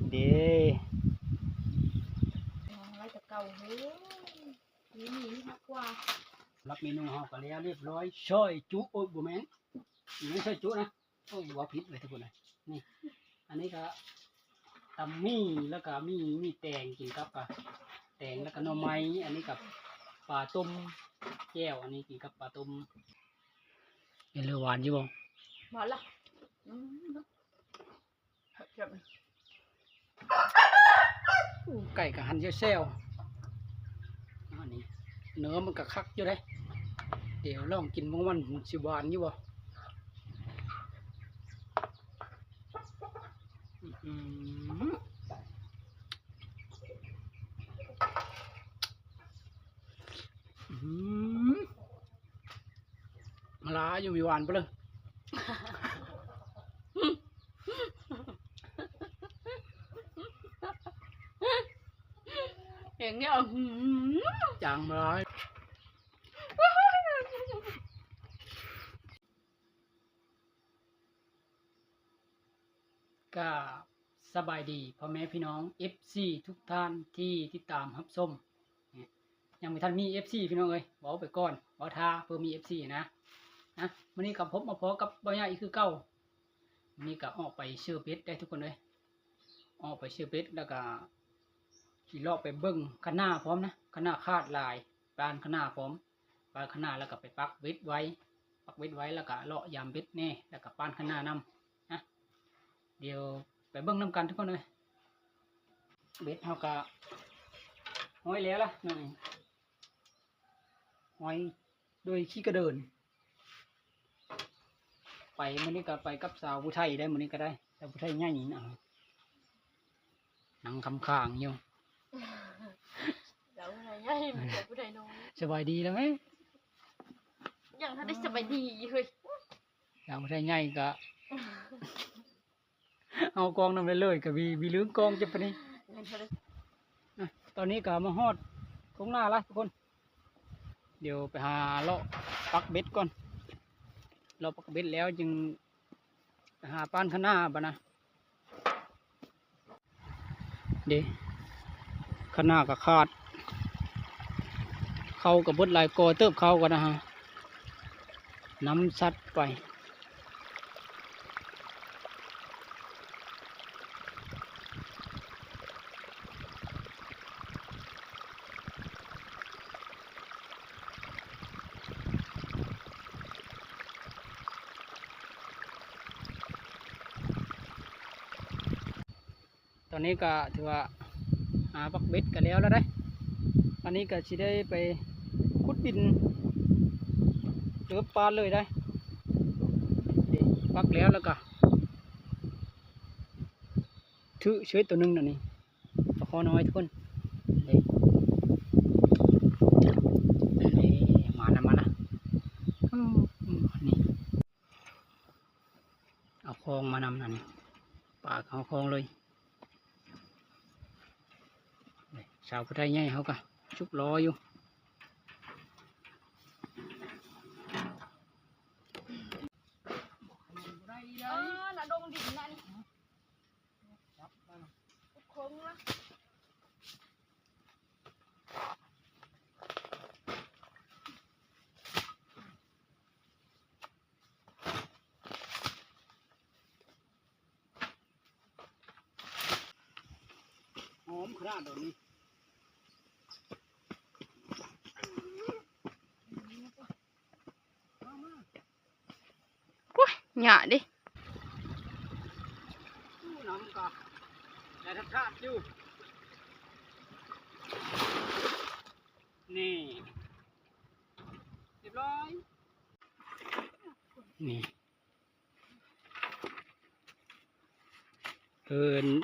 ເດ້ ໄວ້ແຕ່ເກົ່າເຮີ້ຍ ມີມີຮັກກວ່າ. ສຳລັບເມນູເຮົາກໍແລ້ວລຽບຮ້ອຍ ຊອຍຈຸ ໂອ້ຍ ບໍ່ແມ່ນ ບໍ່ແມ່ນຊອຍຈຸນະ ໂອ້ຍ ເວົ້າຜິດເລີຍທຸກຄົນເອີຍ. ນີ້ ອັນນີ້ກໍຕຳໝີ່ ແລ້ວກໍມີ ມີແຕງກິນກັບ ອາ ແຕງ ແລ້ວກໍໜໍ່ໄມ້. ອັນນີ້ກໍປາຕົ້ມແຈ່ວ ອັນນີ້ກິນກັບປາຕົ້ມ. ເປັນເລີຫວານຢູ່ບໍ່? ຫວານລະ ອືມ ແຊບໆ. ໂອ້ ໄກ່ກໍຫັນແຊວໆ ອັນນີ້ເນື້ອມັນກໍຄັກຢູ່ເດ້. ດຽວລອງກິນເບິ່ງວ່າມັນຊິຫວານຢູ່ບໍ່. ອື ອື ມາລາຢູ່ມີຫວານປະເລີຍ ເຫັນນີ້ ອື ຈາງມາລາຍ. ກາບສະບາຍດີພໍ່ແມ່ພີ່ນ້ອງ ເອັຟຊີ ທຸກທ່ານທີ່ຕິດຕາມຮັບຊົມ. ຍັງບໍ່ທັນມີເອັຟຊີພີ່ນ້ອງເອີຍ ເວົ້າໄປກ່ອນ ເວົ້າຖ້າເພື່ອມີເອັຟຊີນະ. ນະ ມື້ນີ້ກໍພົບມາພໍ້ກັບບ່າວໃຫຍ່ອີກຄືເກົ່າ. ມື້ນີ້ກໍອອກໄປເຊີເບັດໄດ້ທຸກຄົນເອີຍ ອອກໄປເຊີເບັດ ແລ້ວກໍຊິເລາະໄປເບິ່ງຄະໜ້າພ້ອມນະ ຄະໜ້າຂາດຫຼາຍ ປານຄະໜ້າພ້ອມ ປານຄະໜ້າ ແລ້ວກໍໄປປັກເບັດໄວ້ ປັກເບັດໄວ້ ແລ້ວກໍເລາະຢາມເບັດແດ່ ແລ້ວກໍປານຄະໜ້ານຳນະ. ດຽວໄປເບິ່ງນຳກັນທຸກຄົນເອີຍ. ເບັດເຮົາກໍຮ້ອຍແລ້ວລະ ຮ້ອຍໂດຍຂີ້ກະເດີນ. ໄປມື້ນີ້ກໍໄປກັບສາວຜູ້ໄທໄດ້ ມື້ນີ້ກໍໄດ້ ສາວຜູ້ໄທໃຫຍ່ນະ ນັ່ງຄຳຄ້າງຢູ່. ສາວຜູ້ໄທໃຫຍ່ ສາວຜູ້ໄທນ້ອຍ. ສະບາຍດີແລ້ວແມະ? ຍັງທັນໄດ້ສະບາຍດີຢູ່ເຮີ້ຍ. ສາວຜູ້ໄທໃຫຍ່ກໍ ເອົາກ້ອງນຳໄດ້ເລີຍ ກະບີ ບີລືມກ້ອງເຈັບປານນີ້. ອາ ຕອນນີ້ກະມາຮອດທົ່ງນາລະທຸກຄົນ. ດຽວໄປຫາເລາະປັກເບັດກ່ອນ ເລາະປັກເບັດແລ້ວຈຶ່ງໄປຫາປານຄະໜ້າບາດນະ. ເດ້ ຄະໜ້າກະຂາດ ເຂົ້າກະເບິດຫຼາຍກໍເຕີບ ເຂົ້າກັນນະຮະ ນຳສັດໄປ. ຕອນນີ້ກະຖືວ່າຫາປັກເບັດກະແລ້ວແລ້ວເດ້. ອັນນີ້ກະຊິໄດ້ໄປຂຸດດິນເຕີບປານເລີຍໄດ໋. ປັກແລ້ວ ແລ້ວກະຖືເສີຍໂຕໜຶ່ງ ອັນນີ້ປາຄໍນ້ອຍທຸກຄົນ. ເດ້ ເດ້ ມານຳ ມານຳ. ອືມ ນີ້ ເອົາຄອງມານຳ ອັນນີ້ປາເຂົ້າຄອງເລີຍ. ສາວຜູ້ໄທໃຫຍ່ເຮົາກະຈຸກລໍຢູ່. ເອີ ນະ ດົງດິນນັ້ນ ຄົງລະ. ຫອມຂະໜາດດອກນີ້. ໂອ້ຍ ຫຍ້າເດ້. ໂອ້ ນ້ຳກະໄຫຼທາດໆຢູ່. ນີ້ ຮຽບຮ້ອຍ. ນີ້ ເອີ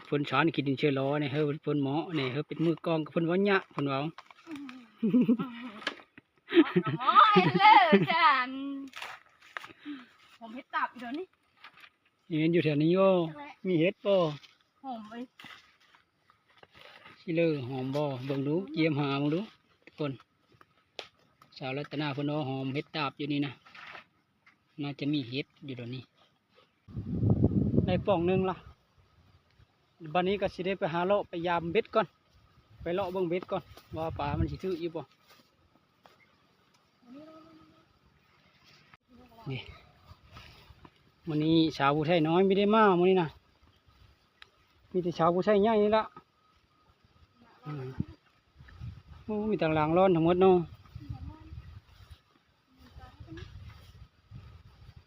ຝົນຊານຂີ້ດິນເຊື້ອລໍນີ້ ເຮີ ຝົນເໝາະນີ້ ເຮີ ເປັນມືກ້ອງ ເພິ່ນວ່າຫຍ້າ ເພິ່ນເວົ້າ. ໂອ້ຍ ເລີ ຈານ ຫອມເຫັດຕາບຢູ່ດຽວນີ້. ເຫັນຢູ່ແຖວນີ້ບໍ່? ມີເຫັດບໍ່? ຫອມເອີຍ ຊິເລີຫອມບໍ່? ເບິ່ງດູ ກຽມຫາເບິ່ງດູທຸກຄົນ. ສາວລັດຕະນາເພິ່ນວ່າຫອມເຫັດຕາບຢູ່ນີ້ນະ. ໜ້າຈະມີເຫັດຢູ່ດອນນີ້. ໄດ້ປ່ອງໜຶ່ງລະ. ບັດນີ້ກໍຊິໄດ້ໄປຫາເລາະໄປຢາມເບັດກ່ອນ ໄປເລາະເບິ່ງເບັດກ່ອນ ວ່າປາມັນຊິຖືກຢູ່ບໍ່. ນີ້ ມື້ນີ້ສາວຜູ້ໄທນ້ອຍບໍ່ໄດ້ມາມື້ນີ້ນະ ມີແຕ່ສາວຜູ້ໄທໃຫຍ່ນີ້ລະ. ອືມ ໂອ້ ມີແຕ່ລ້າງລ້ອນທັງໝົດເນາະ.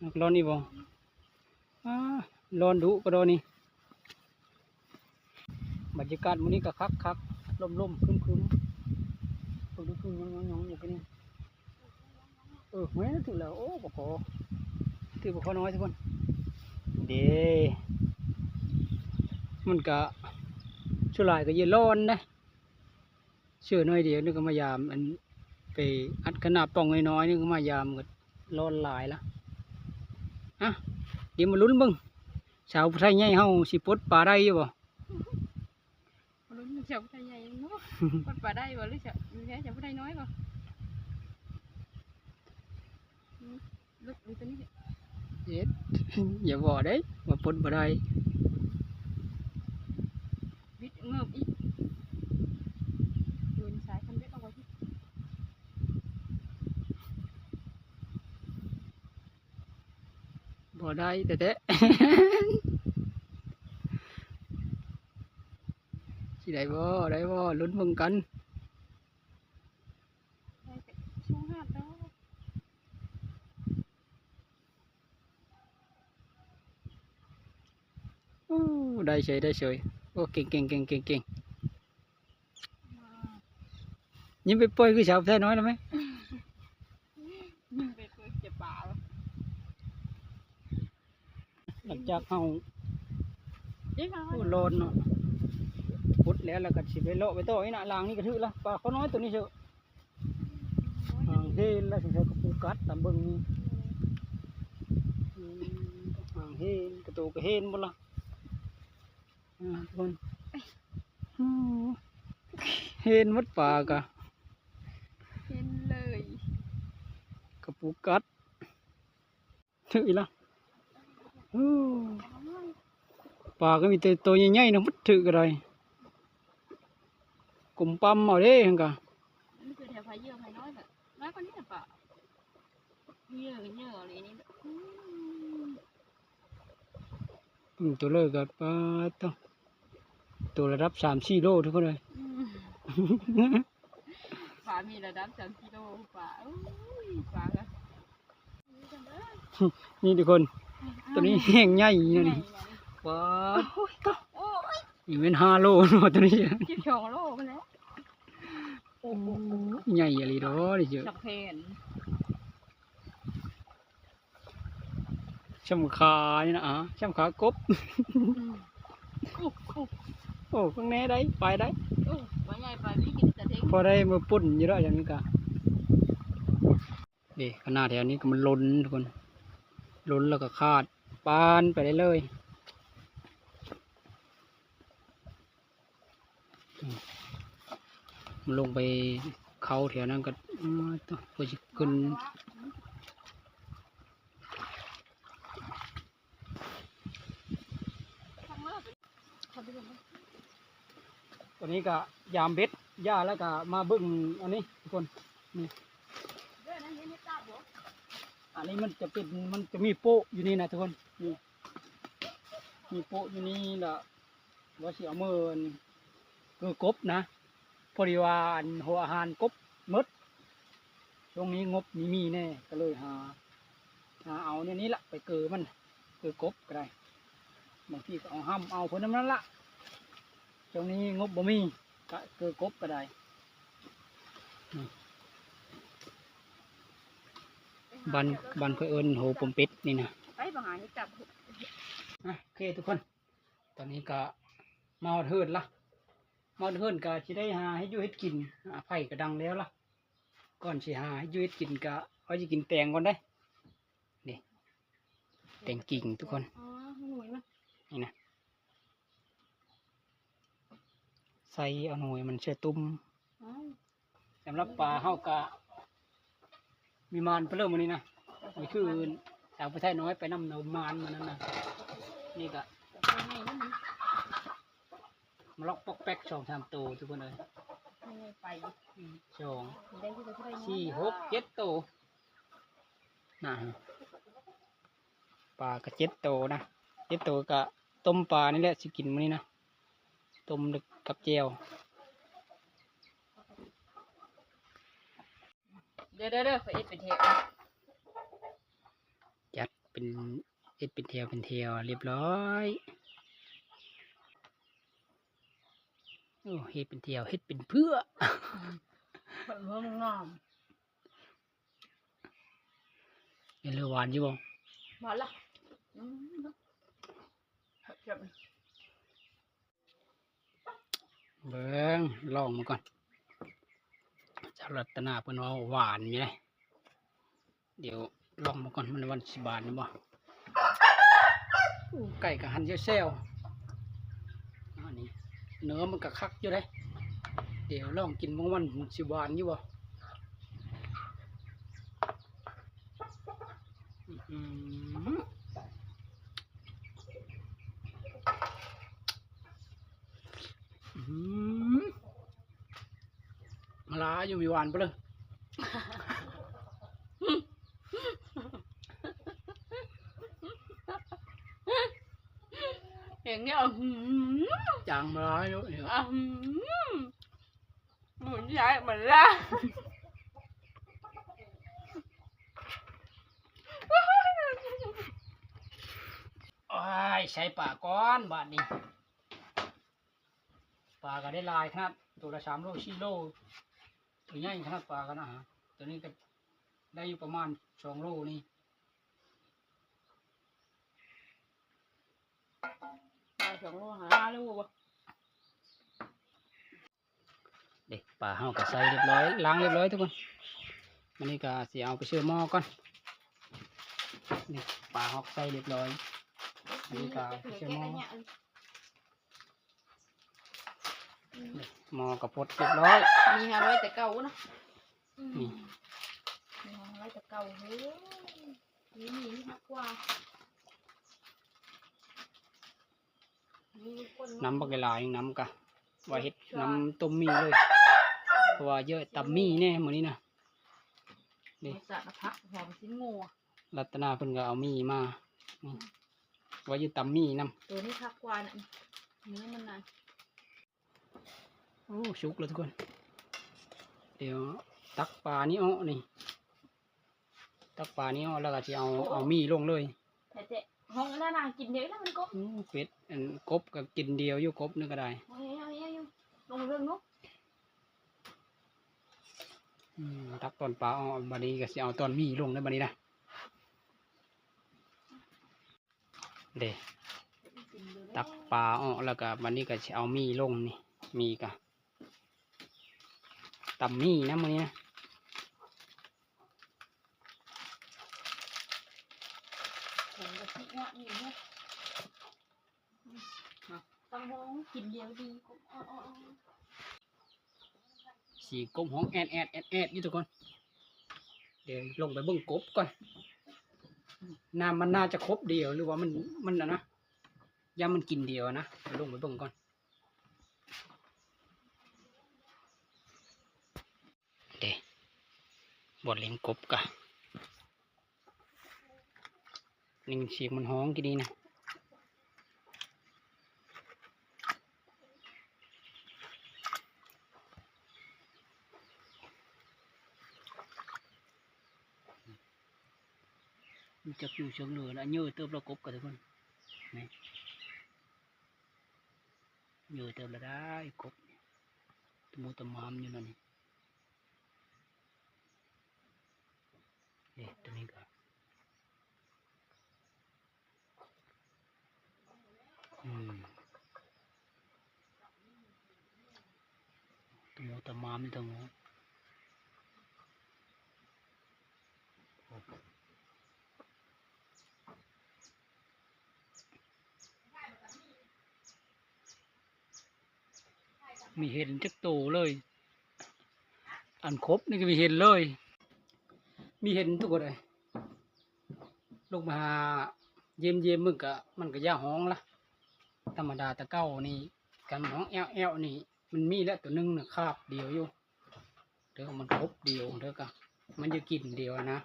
ນັກຮ້ອນອີກບໍ່? ອ້າ ຮ້ອນດຸກະດອນີ້. ບັນຍາກາດມື້ນີ້ກະຄັກໆ ລົມໆ ຄຶ້ມໆ ເບິ່ງດູ ຍອງໆ ຢູ່ນີ້. ເອີ ແມ່ນ ຖືກແລ້ວ. ໂອ້ ປາຄໍ ຖືກປາຄໍນ້ອຍທຸກຄົນເດ້. ມັນກະສ່ວນຫຼາຍກະເຢັນຮ້ອນເດ້. ເຊື່ອໜ້ອຍດຽວນີ້ກໍມາຢາມ ອັນ ໄປອັດຂະໜາດປ່ອງນ້ອຍໆ ນີ້ກໍມາຢາມ ກໍຮ້ອນຫຼາຍລະ. ອ່ະ ດຽວມາລຸ້ນເບິ່ງ ສາວຜູ້ໄທໃຫຍ່ເຮົາຊິປົດປາໄດ້ຢູ່ບໍ່? ມາລຸ້ນສາວຜູ້ໄທໃຫຍ່ເນາະ ປົດປາໄດ້ບໍ່ ຫຼືສາວ ຫຼືແທ້ສາວຜູ້ໄທນ້ອຍບໍ່? ອືມ. ລຶກຢູ່ຕົວນີ້ ເຮັດ ຢ່າເວົ້າເດ້ ວ່າປົດບໍ່ໄດ້ ບິດເງີບອີກ ໂຍນສາຍຄັນເບັດອອກໄປ ບໍ່ໄດ້ແທ້ໆ. ຊິໄດ້ບໍ່ ໄດ້ບໍ່ ລຸ້ນເບິ່ງກັນ. ໄດ້ແຕ່ສອງຫ້າດອກ. ໂອ້ ໄດ້ເສີຍ ໄດ້ເສີຍ. ໂອ້ ເກັ່ງໆ ເກັ່ງໆ ເກັ່ງໆ. ຍິງໄປປ່ອຍຄືສາວແທ້ນ້ອຍແລ້ວແມະ. ຍິງໄປປ່ອຍຈະປາ. ຫຼັງຈາກເຮົາ ເອີ ໂອ້ ຮ້ອນເນາະ ປົດແລ້ວ ແລ້ວກໍຊິໄປເລາະໄປຕໍ່ນີ້ນະ. ລາງນີ້ກໍຖືກລະ ປາຄໍນ້ອຍຕົວນີ້ເຊີ. ຫາງເຫັນລະ ສົງໄສກະປູກັດຕາມເບິ່ງນີ້. ອືມ ຫາງເຫັນ ກະໂຕກະເຫັນໝົດລະ. ອ່າ ທຸກຄົນ ໂອ້ ເຫັນໝົດປາກະ ເຫັນເລີຍ ກະປູກັດ. ຖືກອີກລະ. ໂອ້ ປາກໍມີແຕ່ໂຕໃຫຍ່ໆ ນະ ມັນຖືກກໍໄດ້ ກົມປ້ຳເອົາເດ້ຫັ້ນກະ. ມັນຄືແຖວພາເຫຍື່ອພານ້ອຍແຫຼະ ນ້ອຍກວ່ານີ້ແຫຼະປາ ເຫຍື່ອ ເຫຍື່ອເອົາເລີຍນີ້. ອືມ ອືມ ໂຕເລີກະປາໂຕ ໂຕລະດັບສາມສີ່ໂລ ທຸກຄົນເອີຍ. ອືມ ປາມີລະດັບສາມສີ່ໂລ ປາ ໂອ້ຍ ປາກະ ນີ້ທຸກຄົນ ອືມ ໂຕນີ້ແຮງໃຫຍ່ຢູ່ນີ້ ປາດ ໂອ້ຍ ນີ້ແມ່ນຫ້າໂລເນາະ ໂຕນີ້ສິບສອງໂລພຸ້ນແຫຼະ. ໂອ້ ໃຫຍ່ອີ່ຫຼີເນາະ ນີ້ເຈົ້າ ສຳແພນ ຊ່ຳຂານີ້ນະ ອ່າ ຊ່ຳຂາກົບ. ອືມ ໂອ້ ໂອ້ ໂອ້ ຂ້າງໃນໄດ້ ໄປໄດ້ ໂອ້ ປາໃຫຍ່ ປາມີກິນສະເທັງ ພໍໄດ້ມື້ປຸ້ນຢູ່ດອກ ຢ່າງນີ້ກະ. ເດ້ ຂະໜາດແຖວນີ້ກໍມັນລົ້ນທຸກຄົນ ລົ້ນແລ້ວກໍຂາດ ປານໄປໄດ້ເລີຍ. ອືມ ມັນລົງໄປເຂົ້າແຖວນັ້ນກໍ ເອີ ໂຕ ເພື່ອຊິຂຶ້ນ ຕອນນີ້ກໍຢາມເບັດຢາ ແລ້ວກໍມາເບິ່ງອັນນີ້ທຸກຄົນ ນີ້ ອັນນີ້ມັນຈະເປັນ ມັນຈະມີໂປ້ຢູ່ນີ້ນະທຸກຄົນ ນີ້ ມີໂປ້ຢູ່ນີ້ລະ ວ່າຊິເອົາມື້ ເກີກົບນະ ພໍດີວ່າອັນຫົວອາຫານກົບໝົດ ຊ່ວງນີ້ງົບມີມີແດ່ ກໍເລີຍຫາ ຫາເອົາແນວນີ້ລະ ໄປເກີມັນ ເກີກົບກໍໄດ້ ບາງທີກໍເອົາຫ້ຳເອົາເພິ່ນນຳນັ້ນລະ ຊ່ວງນີ້ງົບບໍ່ມີ ກະເກີກົບກໍໄດ້. ອືມ ບ້ານ ບ້ານຂ້ອຍເອີ້ນໂຮປົມເປັດນີ້ນະ ໄປບໍ່ຫາເຮັດຈັບ ອ່ະ ໂອເຄທຸກຄົນ. ຕອນນີ້ກະມາຮອດເຮືອນລະ ມາຮອດເຮືອນກະຊິໄດ້ຫາເຮັດຢູ່ເຮັດກິນ ອ່າ ໄຟກະດັງແລ້ວລະ ກ່ອນຊິຫາເຮັດຢູ່ເຮັດກິນກະ ເຮົາຊິກິນແຕງກ່ອນເດ້ ນີ້ ແຕງກິງທຸກຄົນ ອໍ ໜ່ວຍມັນ ນີ້ນະ ໃສ່ເອົາໜ່ວຍມັນໃສ່ຕຸ້ມ ອໍ. ສຳລັບປາເຮົາກະມີມານເພິ່ນເລີຍມື້ນີ້ນະ ນີ້ຄືສາວຜູ້ໄທນ້ອຍໄປນຳມານມື້ນັ້ນນະ ນີ້ກະ ໂຕໃຫຍ່ມັນ ມາລັອກປອກແປັກສອງສາມໂຕທຸກຄົນເອີຍ. ໄປ ສອງ ໄດ້ທີ່ເທົ່າໃດ ສີ່ ຫົກ ເຈັດໂຕນະ. ປາກະເຈັດໂຕນະ ເຈັດໂຕກະຕົ້ມປານີ້ແຫຼະ ຊິກິນມື້ນີ້ນະ ຕົ້ມກັບແຈ່ວ. ເດີໆໆ ຂ້ອຍເຮັດເປັນແຖວ ຈັດເປັນ ເຮັດເປັນແຖວເປັນແຖວຮຽບຮ້ອຍ. ໂອ້ ເຮັດເປັນແຖວ ເຮັດເປັນເພື່ອ ເພິ່ນເພິ່ນງາມ. ເຫັນແລ້ວຫວານຢູ່ບໍ່? ຫວານລະ ອືມ ແຊບໆ. ເບິ່ງ ລອງເບິ່ງກ່ອນ ສາວລັດຕະນາເພິ່ນວ່າຫວານຢູ່ເດ້. ດຽວລອງເບິ່ງກ່ອນ ມັນ ມັນຊິຫວານຢູ່ບໍ່? ໂອ້ ໄກ່ກະຫັນແຊວໆ ອັນນີ້ ເນື້ອມັນກະຄັກຢູ່ເດ້. ດຽວລອງກິນເບິ່ງວ່າມັນຊິຫວານຢູ່ບໍ່? ອືມ ອືມ ມາລາຢູ່ມີຫວານບໍ່ເລີຍ ເຫັນແລ້ວ ອືມ ຈາງມາລາຢູ່ ອືມ ໝູນຍ້າຍມາລາ. ໂອ້ຍ ໃສ່ປາກ່ອນບາດນີ້. ປາກະໄດ້ຫຼາຍຂະໜາດ ໂຕລະສາມໂລ ສີ່ໂລ ໂຕໃຫຍ່ຂະໜາດປາກະນະ. ໂຕນີ້ກະໄດ້ຢູ່ປະມານສອງໂລນີ້ ປາສອງໂລ ຫ້າໂລບໍ່. ເດ້ ປາເຮົາກະໃສ່ຮຽບຮ້ອຍ ລ້າງຮຽບຮ້ອຍທຸກຄົນ. ບາດນີ້ກະຊິເອົາໄປເສີມໝໍ້ກ່ອນ. ນີ້ ປາເຮົາໃສ່ຮຽບຮ້ອຍ ບາດນີ້ກະໄປເສີມໝໍ້. ໝໍ້ກະປົດຮຽບຮ້ອຍ ມີຫ້າຮ້ອຍແຕ່ເກົ່າເນາະ. ອືມ ມີຫ້າຮ້ອຍແຕ່ເກົ່າເຮີ້ຍ. ນີ້ ນີ້ ນີ້ ໜ້ຳບັກຫຼາຍໆ ນ້ຳກະວ່າເຮັດນ້ຳຕົ້ມໝີ່ເລີຍ ເພາະວ່າເຢີ້ຕຳໝີ່ແດ່ມື້ນີ້ນະ. ນີ້ ສາລະພັດ ຫອມຊີ້ນງົວ ລັດຕະນາເພິ່ນກະເອົາໝີ່ມາ ນີ້ ວ່າເຢີ້ຕຳໝີ່ນຳ. ໂຕນີ້ຄັກກວ່ານະ ນີ້ມັນນະ. ໂອ້ ສຸກແລ້ວທຸກຄົນ. ດຽວຕັກປານີ້ອອກນີ້ ຕັກປານີ້ອອກແລ້ວກະຊິເອົາ ເອົາໝີ່ລົງເລີຍ. ແທ້ໆ ຫ້ອງອັນນັ້ນນະກິນດຽວນະ ມັນກົບ. ໂອ້ ເປັດ ອັນ ກົບກະກິນດຽວຢູ່ ກົບນີ້ກະໄດ້. ເອົາຢູ່ ລົງເບິ່ງດູ. ອືມ ຕັກຕອນປາອອກ ບາດນີ້ກະຊິເອົາຕອນໝີ່ລົງເດີ ບາດນີ້ນະ. ເດ້ ຕັກປາອອກແລ້ວກະ ບາດນີ້ກະຊິເອົາໝີ່ລົງນີ້ ໝີ່ກະ ຕຳໝີ່ນະມື້ນີ້ນະ. ຕຳບັກຫຸ່ງກິນດຽວດີ. ສີກົບຮ້ອງແອດໆ ແອດໆ ຢູ່ທຸກຄົນ. ດຽວລົງໄປເບິ່ງກົບກ່ອນ ນ້ຳມັນໜ້າຈະຄົບດຽວ ຫຼືວ່າມັນ ມັນອັນນະ ຢ້ານມັນກິນດຽວນະ. ລົງໄປເບິ່ງກ່ອນ. ເດ້ ບ່ອນລ້ຽງກົບກະ ໄດ້ຍິນສຽງມັນຮ້ອງກີ້ນີ້ນະ. ມັນຈັກຢູ່ເຊີງເໜືອລະ ເຍີເຕີບລະກົບກະທຸກຄົນ. ນີ້ ເຍີເຕີບລະໄດ້ກົບ ຕະມຸຕະມາມຢູ່ນັ້ນນີ້. ເອີ ໂຕນີ້ກະ ອືມ ຕະມຸຕະມາມຢູ່ເທິງ. ມີເຫັນຈັກໂຕເລີຍ ອັນຄົບນີ້ກະມີເຫັນເລີຍ ມີເຫັນທຸກຄົນເອີຍ. ລົງມາຫາຢ້ຽມໆ ມັນກະ ມັນກະຢ່າຮ້ອງລະ. ທຳມະດາແຕ່ເກົ່ານີ້ ກັນເນາະ ແອວໆນີ້ ມັນມີແລ້ວໂຕໜຶ່ງນະ ຄາບດຽວຢູ່ ເດີ ມັນຄົບດຽວເດີ ກະມັນຢູ່ກິນດຽວນະ.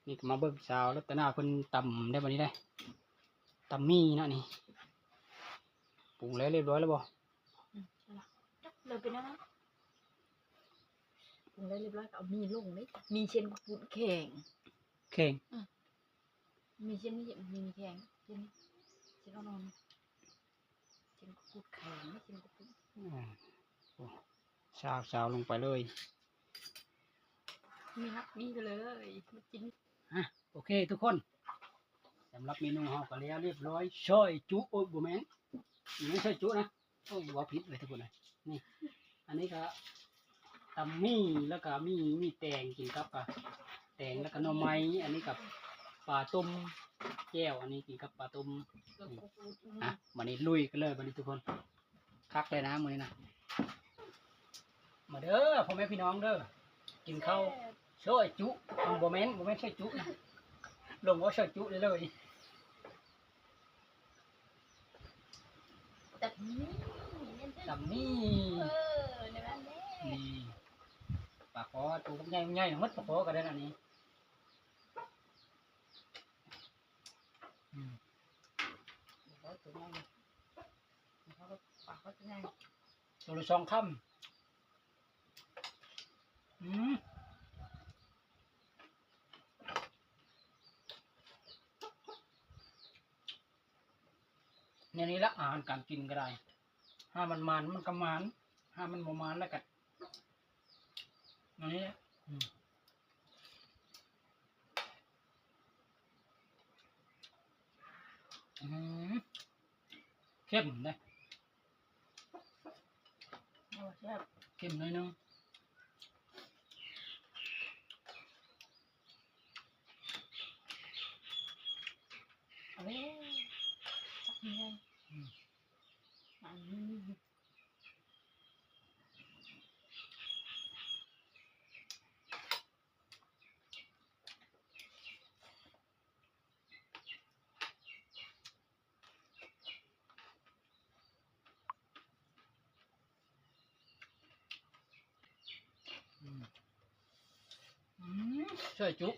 ນີ້ກະມາເບິ່ງສາວລັດຕະນາເພິ່ນຕຳໄດ້ບັດນີ້ໄດ໋ ຕຳໝີ່ນະນີ້ ປຸງແລ້ວລຽບຮ້ອຍແລ້ວບໍ່? ອືມ ເລີຍເປັນແນວນັ້ນ ປຸງແລ້ວລຽບຮ້ອຍ ກະເອົາໝີ່ລົງເດ້ ໝີ່ເຊັ່ນກຸດແຂງ ແຂງ ອືມ ໝີ່ເຊັ່ນນີ້ ໝີ່ແຂງ ເຊັ່ນນີ້ ເຊັ່ນອ່ອນໆ ເຊັ່ນກຸດແຂງ ເຊັ່ນກຸດ ອືມ ໂອ້ ຊາວໆລົງໄປເລີຍ ນີ້ຮັບນີ້ເລີຍ ມາກິນ ອ່ະ ໂອເຄທຸກຄົນ ສຳລັບເມນູເຮົາກະແລ້ວລຽບຮ້ອຍ ຊອຍຈຸ ໂອ້ຍ ບໍ່ແມ່ນ ບໍ່ແມ່ນຊອຍຈຸນະ ໂອ້ຍ ເວົ້າຜິດເລີຍທຸກຄົນເອີຍ ນີ້ ອັນນີ້ກະຕຳໝີ່ ແລ້ວກະມີ ມີແຕງ ກິນກັບ ກະແຕງ ແລ້ວກະໜໍ່ໄມ້ ອັນນີ້ກະປາຕົ້ມແຈ່ວ ອັນນີ້ກິນກັບປາຕົ້ມ ນີ້ ອ່ະ ບາດນີ້ລຸຍກັນເລີຍບາດນີ້ທຸກຄົນ ຄັກເລີຍນະມື້ນີ້ນະ ມາເດີພໍ່ແມ່ພີ່ນ້ອງເດີ ກິນເຂົ້າ ແຊບ ຊອຍຈຸ ເອົາ ບໍ່ແມ່ນ ບໍ່ແມ່ນຊອຍຈຸນະ ຫຼົງເວົ້າຊອຍຈຸເລີຍ ແຊບ ຕຳໝີ່ ເອີ ນັ້ນແຫຼະ ນີ້ ປາຄໍໂຕບັກໃຫຍ່ໆ ໝົດປາຄໍກະໄດ້ນະນີ້ ອືມ ປາຄໍໂຕໃຫຍ່ ປາຄໍໂຕໃຫຍ່ ໂຕລະສອງຄຳ ອືມ ແນວນີ້ລະ ອາຫານການກິນກະໄດ້ ຖ້າມັນໝານມັນກະໝານ ຖ້າມັນບໍ່ໝານລະກະ ອັນນີ້ ອືມ ອືມ ເຂັ້ມເດ້ ໂອ້ ແຊບ ເຂັ້ມໜ້ອຍໜຶ່ງ ເອົາເລີຍ ອືມ ອັນນີ້ ອືມ ອືມ ຊອຍຈຸ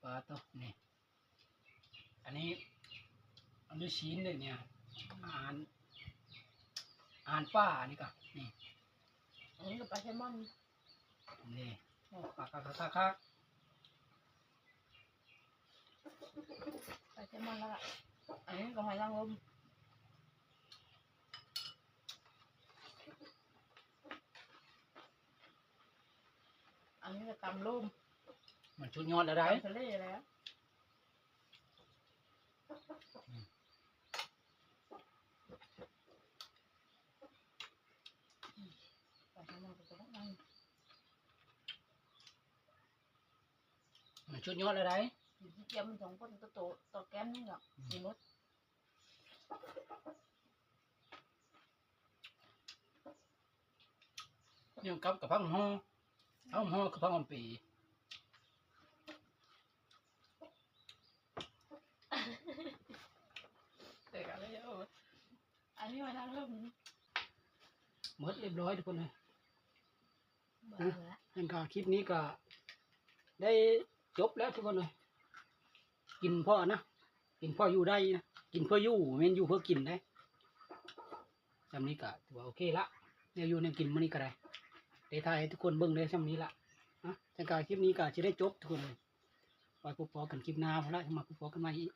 ປາໂຕ ນີ້ ອັນນີ້ ອັນນີ້ຊີ້ນເດ້ນີ້ ອາຫານ ອາຫານປ່າ ອັນນີ້ກະ ນີ້ ອັນນີ້ກະປາແຊມອນ ນີ້ ໂອ້ ຄັກໆໆໆ ປາແຊມອນ ແລ້ວກະ ອັນນີ້ກະຫອຍນາງລົມ ອັນນີ້ກະຕຳລົມ ມັນສຸດຍອດແລ້ວໄດ໋ ຕຳທະເລແລ້ວ ອືມ ປາແຊມອນກະ ມັນສຸດຍອດແລ້ວໄດ໋ ຊິກຽມມັນສອງຄົນ ໂຕ ໂຕ ໂຕແກ້ມນີ້ເນາະ ອືມ ຊິໝົດ ຍັງກັບກະຜັກຫອມ ຜັກຫອມປີ ເອີ ອັນນີ້ວ່ານາງເລີ່ມ ໝົດລຽບຮ້ອຍທຸກຄົນເອີຍ ເບິ່ງແລ້ວ ຈັ່ງກະຄລິບນີ້ກະໄດ້ຈົບແລ້ວທຸກຄົນເອີຍ ກິນພໍນະ ກິນພໍຢູ່ໄດ້ນະ ກິນເພື່ອຢູ່ ແມ່ນຢູ່ເພື່ອກິນເດ້ ຊ່ຳນີ້ກະຖືວ່າໂອເຄລະ ແນວຢູ່ແນວກິນມື້ນີ້ກະໄດ້ ໄດ້ຖ່າຍໃຫ້ທຸກຄົນເບິ່ງໄດ້ຊ່ຳນີ້ລະ ນະ ຈັ່ງກະຄລິບນີ້ກະຊິໄດ້ຈົບທຸກຄົນເອີຍ ໄວ້ພົບພໍ້ກັນຄລິບໜ້າພຸ້ນລະ ມາພົບພໍ້ກັນໃໝ່ອີກ